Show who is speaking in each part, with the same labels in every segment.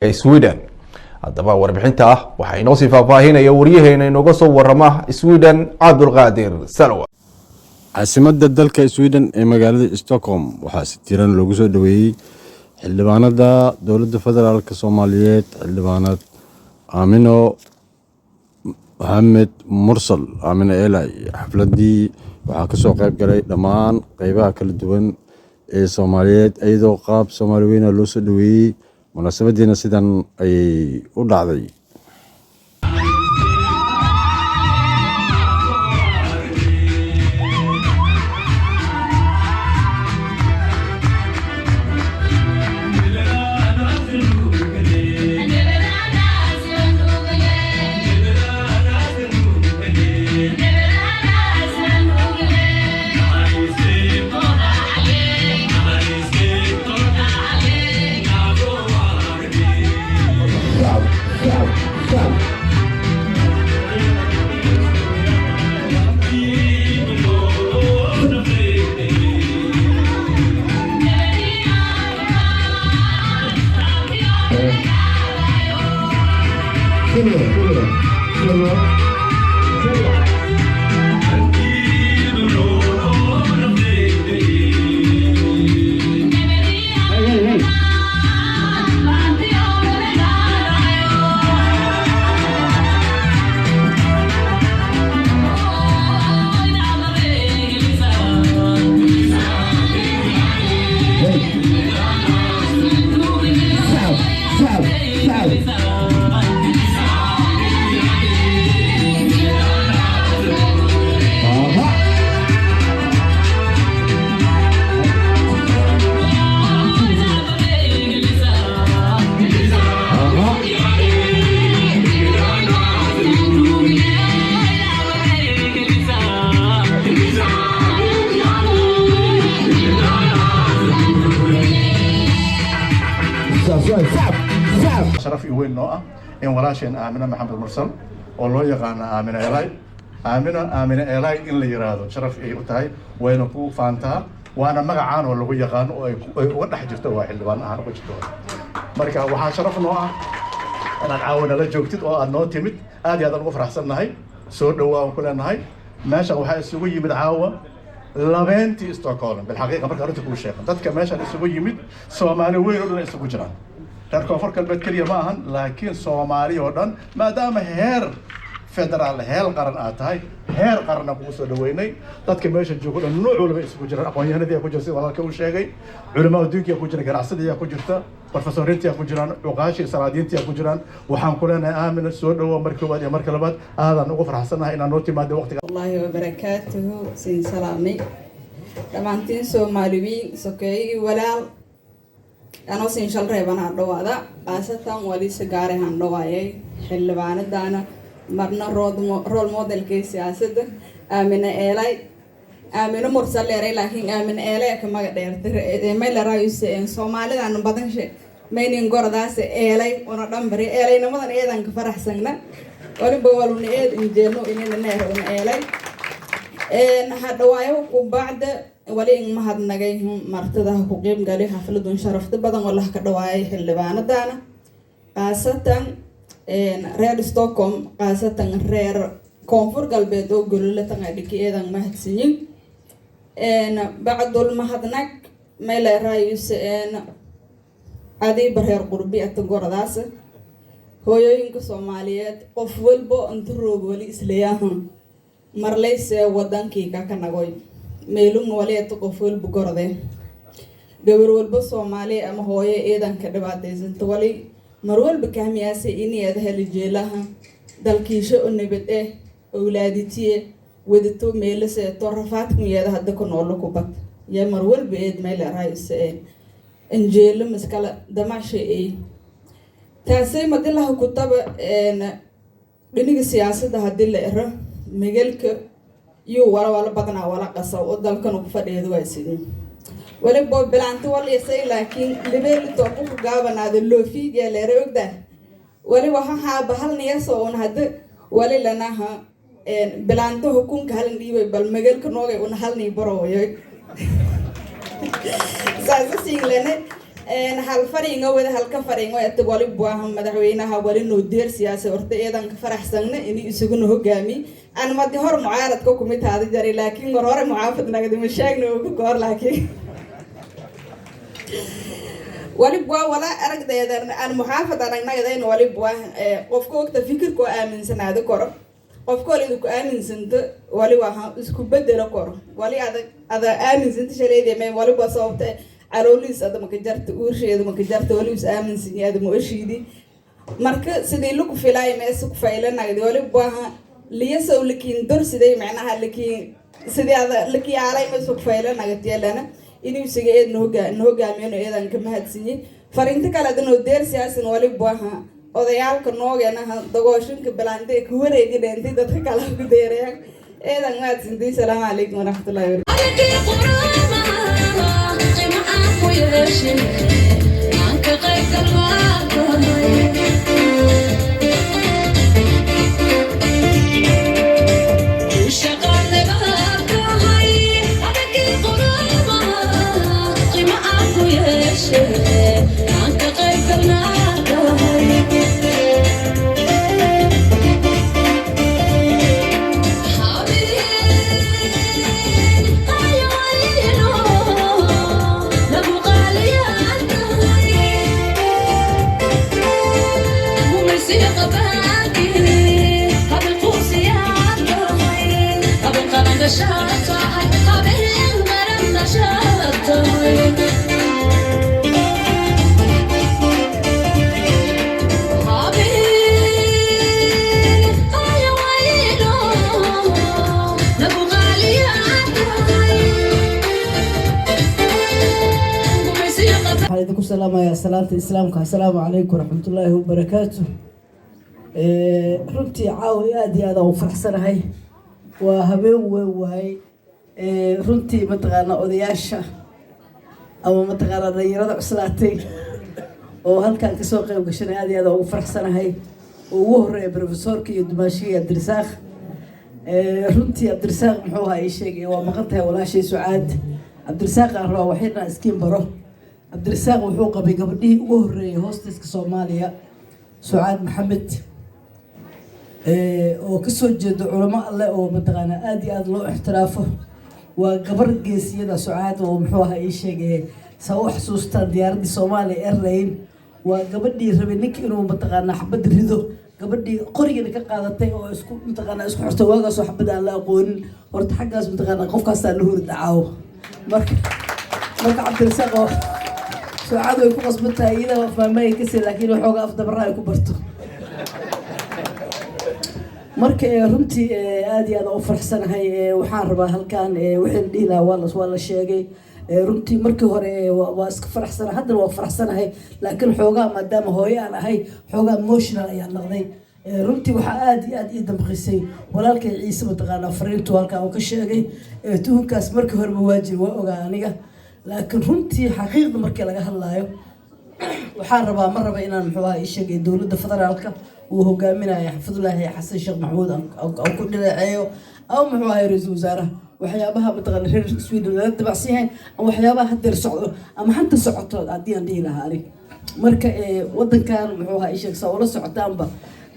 Speaker 1: Ee Sweden. Haddaba warbixinta ah waxaa inoo sii faahfaahinaya waryaheena inooga soo warama Sweden, Cabdulqaadir Salwa.
Speaker 2: Caasimadda dalka Sweden ee magaalada Stockholm waxaa si tiran loogu soo dhoweeyey xildhibaanada dowladda federaalka Soomaaliyeed, xildhibaanad Aamino Maxamed Mursal, Aamino Elay. Xafladii waxaa kasoo qayb galay dhammaan qeybaha kala duwan ee Soomaaliyeed, iyadoo qaab Soomaali weyna loo soo dhoweeyey. Munaasabadiina sidan ayay u dhacday.
Speaker 3: Sharaf iyo weyn noo ah in walaasheen Aamina Maxamed Mursal oo loo yaqaano Aamina Elay, Aamina Elay in la yiraahdo sharaf ay u tahay, wayna ku faantaa, waana magacaan oo lagu yaqaano oo ay uga dhex jirto, waa xildhibaan ahaan uga jirto. Marka waxaa sharaf noo ah inaad caawa nala joogtid oo aad noo timid. Aad iyo aad aan ugu faraxsannahay. Soo dhowaa ku leenahay. Meeshan waxaa isugu yimid caawa labeentii Stockholm. Bilxaqiiqa, marka arrinta kuu sheego, dadka meeshan isugu yimid Soomaali weyn oo dhan ay isugu jiraan. Reer Koonfur Galbeed keliya ma ahan, laakiin Soomaali oo dhan, maadaama heer federaal, heer qaran aad tahay, heer qaranna kugu soo dhaweynay. Dadka meesha joogo dhan nooc walba isugu jiraan. Aqoon-yahanadii ku jira, sida walaalka uu sheegay, culamaa adduunkiyaa ku jira, ganacsadiyaa ku jirta, profesoriintiyaa ku jiraan, cuqaashii salaadiintiyaa ku jiraan. Waxaan ku leenahay, Aamina, soo dhawow marka koowaad iyo marka labaad. Aadaan ugu faraxsannahay inaad noo timaado waqtiga.
Speaker 4: Allahi wabarakaatuhu. Siin salaamay dhammaantiin Soomaaliwiin, sokeeyigii walaal. Anoo siin shal reeban han dhawaada, khaasatan waliise gaare han dhawaayay xildhibaanadana, marna role modelkii siyaasadda, Aamine Eelay, Aamino Mursal leeray, laakiin Aamine Eelay ka maga dheertay. Maylarayuse Soomaalidan badanshe maynin goradaas Eelay una dhambari Eelaynamadan eedan ka faraxsagna. Waliba waluna eed injeelno inina neer una Eelay hadhawaayo. Kubacda wali in mahadnagay martida ha ku qeyb galay xafladun sharafta badan oo lah ka dhawaayay xildhibaanadana, khaasatan reer Stockholm, khaasatan reer Koonfur Galbeed oo gololatan adhiki, eedan mahadsanyin. Bacdul mahadnag, maylerayuse adiiba reer qurbi ata goradaas hooyooyinka Soomaaliyeed, qof walbo inta roog wali isleeyahan marlayse wadankii kaka nagoy meelun walieta. Qof walba gorode, gabar walba Soomaaliya ama hooyo eedanka dhibaataysanta wali mar walba kahmiyaase inaad heli jeelaha dalkiisho oo nabad eh, owlaaditiye wadato, meelaseeto rafaadkan hadda ku noolo kubad yaa mar walba eed meel raayse anjeelo maskala damacsha ay taasay madilaha kutaba. Dhiniga siyaasadda haddii la ero, magalka yuu wala wala badanaa wala qasa oo dalkana ku fadhiyeed waa sidii waliba bilaanta walisay, laakiin libeelito ku gaabanaado loofiigiya leere ogdaa. Wali waxa haaba hal niyaso un hadda wali lanaha bilaanta hukunka halan dhiibay, bal magalka noogay una halnii barooyoy saasa siinlene. Hal fariinga wada, halka fariingo eta wali buaha madaxweynaha wali noo deer siyaasa. Horta eedan ka faraxsangna ini isuguna hogaami. Aan madi hor mucaaradka kumid haada jaray, laakiin mar hore mucaafad nagadi ma sheegna ugu goor, laakiin wali bua wala aragdeeda aan muxaafad aragnagadayn. Wali bua qofka ogta fikirka oo aaminsanaado koro, qofka walida ku aaminsanto wali waa isku bedelo koro. Wali ada ada aaminsanta shaleede may wali bua sababta calooliis ada maka jarta, uursheeda maka jarta, wali is aaminsan ada ma oshiidi. Marka sidii lagu filaay meesa ku faylanagdi. Wali buaha liyasow lakiin dor siday macnaha lakiin sidii ada lakiyaalay meesa ku faylanagtiyalana inuu isaga eed noo hogaamiyano. Eedan ka mahadsinyey. Fariinta kale adanoo deer siyaasan wali buaha odayaalka noogeenaha dagooshinka bilaante ku wareegi dheentay dadka kale ku deerayaan. Eedan mahadsantay. Salaamu calaykum waraxmatullahi wabarakatu.
Speaker 5: Waxaan idinku salaamayaa salaanta Islaamka. Assalaamu calaykum waraxmatullaahi wabarakaatu. Runtii caawa aad iyo aad aan u faraxsanahay, waa habeen weyn waaye. Runtii mataqaanaa odayaasha ama mataqaanaa dhalinyarada cuslaatay oo halkan kasoo qayb gashanay aad iyo aad aan ugu faraxsanahay, oo ugu horeeya profesorka iyo dumaashiga Cabdirasaaq. Runtii Cabdirasaaq muxuu ahaa ii sheegay, waa maqan tahay walaashay Sucaad. Cabdirasaaq aan rabaa waxyarna iskiin baro. Cabdirasaaq wuxuu qabay gabadhihii ugu horreeyay hostess-ka Soomaaliya, Sucaad Maxamed, oo kasoo jeeda culamo alleh oo mataqaanaa aad iyo aad loo ixtiraafo. Waa gabar geesiyada Sucaad oo muxuu ahaa ii sheegay, saa u xasuustaan diyaaraddii Soomaaliya Airline, waa gabadhii rabay ninka inuu mataqaanaa xabad rido, gabadhii qorigana ka qaadatay oo isku mataqaanaa isku xirtay waagaasoo xabad aan la aqoonin. Horta xaggaas mataqaanaa qofkaasaa la huri dhacaawo. Marka Cabdirasaaq oo Sucaad way ku qasban tahay iyada afmaamaya kasi, laakiin waxooga afdabarra ay ku barto. Marka runtii aad iyo aad aan u faraxsanahay. Waxaan rabaa halkan wixii la dhihi lahaa waa la sheegay. Runtii markii hore waa iska faraxsanahay, haddana waa faraxsanahay, laakiin xoogaa maadaama hooyo aan ahay xoogaa emotional ayaan noqday. Runtii waxaa aad iyo aad ii damqisay walaalkay Ciise mataqaanaa fariintu halkan uu ka sheegay. Tuhunkaas markii horeba waa jir, waa ogaa aniga, laakiin runtii xaqiiqda markii laga hadlaayo waxaan rabaa, ma raba inaan muxuu ahaa ii sheegay dowladda federaalka uu hogaaminayo xafidullaahi Xasan Sheekh Maxamuud aan ku dhaleeceeyo ama muxuu ahay ra-iisul wasaaraha, waxyaabaha mataqaana reer Sweden lala dabacsan yahay ama waxyaabaha haddeer socdo ama hanta socoto haddii aan dhihi lahaa anig. Marka wadankan muxuu ahaa ii sheeg, saa ula socotaanba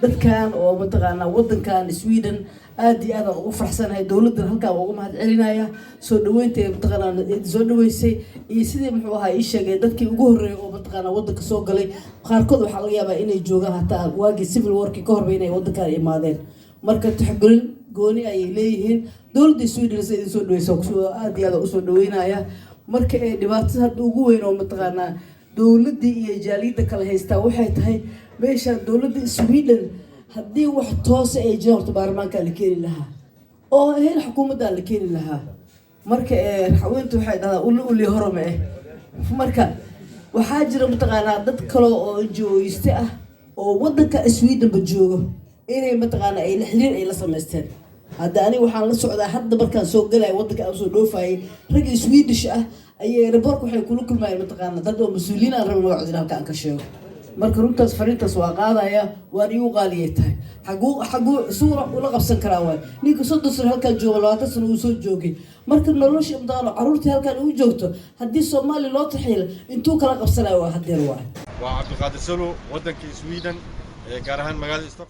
Speaker 5: dadkan oo mataqaanaa wadankan Sweden aad iyo aad aan ugu faraxsanahay. Dowladdan halkaan ugu mahad celinaya soo dhaweynta mataqaanaa soo dhaweysay iyo sidii muxuu ahaa ii sheegay dadkii ugu horreeyay oo mataqaanaa wadanka soo galay. Qaarkood waxaa laga yaabaa inay joogaan hataa waagii civil war-kii ka horba inay wadankan imaadeen. Marka tixgelin gooni ayay leeyihiin. Dowladda Sweden sida idin soo dhaweysa aad iyo aad aan usoo dhaweynaya. Marka dhibaatada hadda ugu weyn oo mataqaanaa dowladdii iyo jaaliyadda kala haystaa waxay tahay meeshaan dowladda Sweden haddii wax toose ay jiraan, horta baarlamaankaa la keeni lahaa oo ahayn xukuumaddaa la keeni lahaa. Marka haweenta waxay dhahdaa uli uli horome. Marka waxaa jira mataqaanaa dad kale oo NGO-yiste ah oo wadanka Swedenba joogo inay mataqaanaa ay la xiriir ay la samaysteen. Hadda aniga waxaan la socdaa hadda markaan soo galaya wadanka aan soo dhoofayay, ragga Swedish ah ayay airport-ka waxay kula kulmayeen mataqaanaa dad oo mas-uuliyiin aan rabin magacooda halka aan ka sheego. Marka runtaas fariintaas waa qaadaya, waan igu qaaliyay tahay. Xaguu suura ula qabsan karaa waay ninka 30 sano halkaan jooga, 20 sano uu soo joogay? Marka nolosha imdaano caruurtii halkaan ugu joogto, haddii Soomaaliya loo tarxiila, intuu kala qabsanayo waa hadeer waay.
Speaker 2: Waa Cabdiqaadir Salo, waddanka Sweden, gaar ahaan magaalada Stockholm.